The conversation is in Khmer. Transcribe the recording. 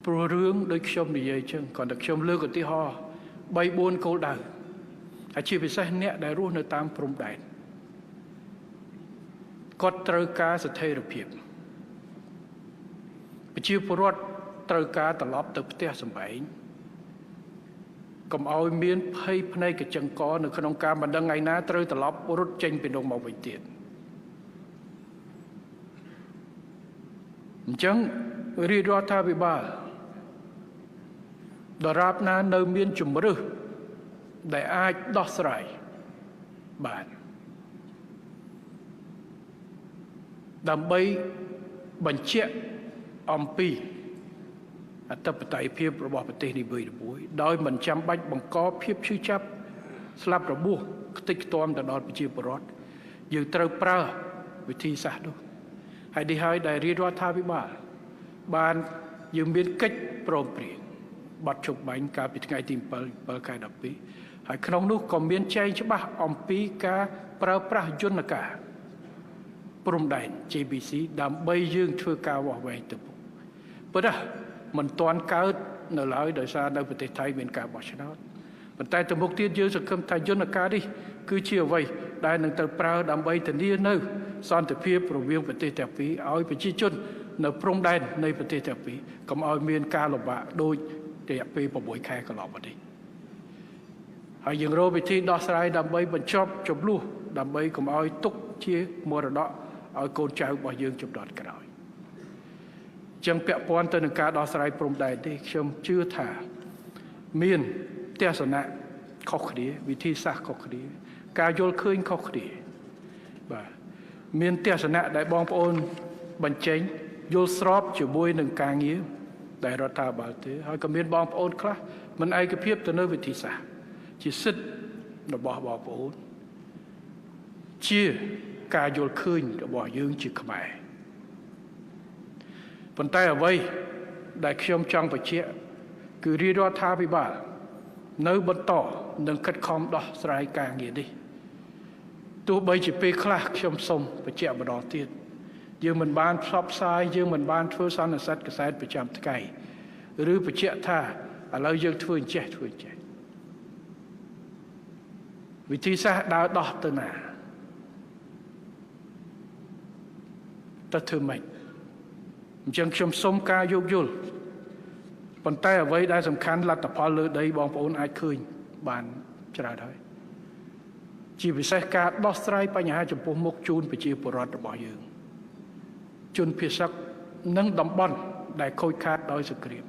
ព្រោះរឿងដូចខ្ញុំនិយាយចឹងគ្រាន់តែខ្ញុំលើកឧទាហរណ៍3 4គោលដៅហើយជាពិសេសអ្នកដែលរស់នៅតាមព្រំដែនគាត់ត្រូវការស្ថិរភាពប្រជាពលរដ្ឋត្រូវការត្រឡប់ទៅផ្ទះសម្បែងកុំឲ្យមានភ័យភ្នែកកញ្ចឹងកនៅក្នុងការមិនដឹងថ្ងៃណាត្រូវត្រឡប់រត់ចេញពីនោះមកវិញទៀតអញ្ចឹងរាជរដ្ឋាភិបាលដរាបណានៅមានជំរឹះដែលអាចដោះស្រាយបានដើម្បីបញ្ជាក់អំពីអធិបតេយ្យភាពរបស់ប្រទេសនីមួយៗដោយមិនចាំបាច់បង្កភាពឈឺចាប់ស្លាប់របួសខ្ទេចខ្ទាំទៅដល់ប្រជាពលរដ្ឋយើងត្រូវប្រើវិធីសាស្ត្រនោះហើយនេះហើយដែលរាជរដ្ឋាភិបាលបានយើងមានកិច្ចព្រមព្រៀងបទជប់បាញ់កាលពីថ្ងៃទី7ខែ12ហើយក្នុងនោះក៏មានចែងច្បាស់អំពីការប្រើប្រាស់យន្តការព្រំដែន JBC ដើម្បីយើងធ្វើការវាស់វែងទៅមុខប៉ុន្តែមិនទាន់កើតនៅឡើយដោយសារនៅប្រទេសថៃមានការបោះឆ្នោតប៉ុន្តែទៅមុខទៀតយើងសង្ឃឹមថាយន្តការនេះគឺជាអ្វីដែលនឹងត្រូវប្រើដើម្បីធានានៅសន្តិភាពរវាងប្រទេសទាំងពីរឲ្យប្រជាជននៅព្រំដែននៃប្រទេសទាំងពីរកុំឲ្យមានការលំបាកដូចរយៈពេល6ខែកន្លងមកនេះហើយយើងរកវិធីដោះស្រាយដើម្បីបញ្ចប់ចំនួនដើម្បីកុំឲ្យទុកជាមរតកឲ្យកូនចៅរបស់យើងជំនាន់ក្រោយចឹងពាក់ព័ន្ធទៅនឹងការដោះស្រាយព្រំដែននេះខ្ញុំជឿថាមានទស្សនៈខុសគ្នាវិធីសាស្ត្រខុសគ្នាការយល់ឃើញខុសគ្នាបាទមានទស្សនៈដែលបងប្អូនបញ្ចេញយល់ស្របជាមួយនឹងការងារដែលរដ្ឋាភិបាលទេហើយក៏មានបងប្អូនខ្លះមិនឯកភាពទៅនៅវិធីសាស្ត្រជាសិទ្ធិរបស់បងប្អូនជាការយល់ឃើញរបស់យើងជាខ្មែរប៉ុន្តែអ្វីដែលខ្ញុំចង់បញ្ជាក់គឺរាជរដ្ឋាភិបាលនៅបន្តនឹងខិតខំដោះស្រាយការងារនេះទោះបីជាពេលខ្លះខ្ញុំសូមបញ្ជាក់ម្ដងទៀតយើងមិនបានផ្សព្វផ្សាយយើងមិនបានធ្វើសន្និសីទកាសែតប្រចាំថ្ងៃឬបញ្ជាក់ថាឥឡូវយើងធ្វើអញ្ចេះធ្វើអញ្ចេះវិធីសាស្ត្រដើរដោះទៅណាតើធ្វើម៉េចអញ្ចឹងខ្ញុំសូមការយោគយល់ប៉ុន្តែអ្វីដែលសំខាន់លទ្ធផលលើដីបងប្អូនអាចឃើញបានច្រើនហើយជាពិសេសការដោះស្រាយបញ្ហាចំពោះមុខជូនប្រជាពលរដ្ឋរបស់យើងជនភៀសសឹកនិងតំបន់ដែលខូចខាតដោយសង្គ្រាម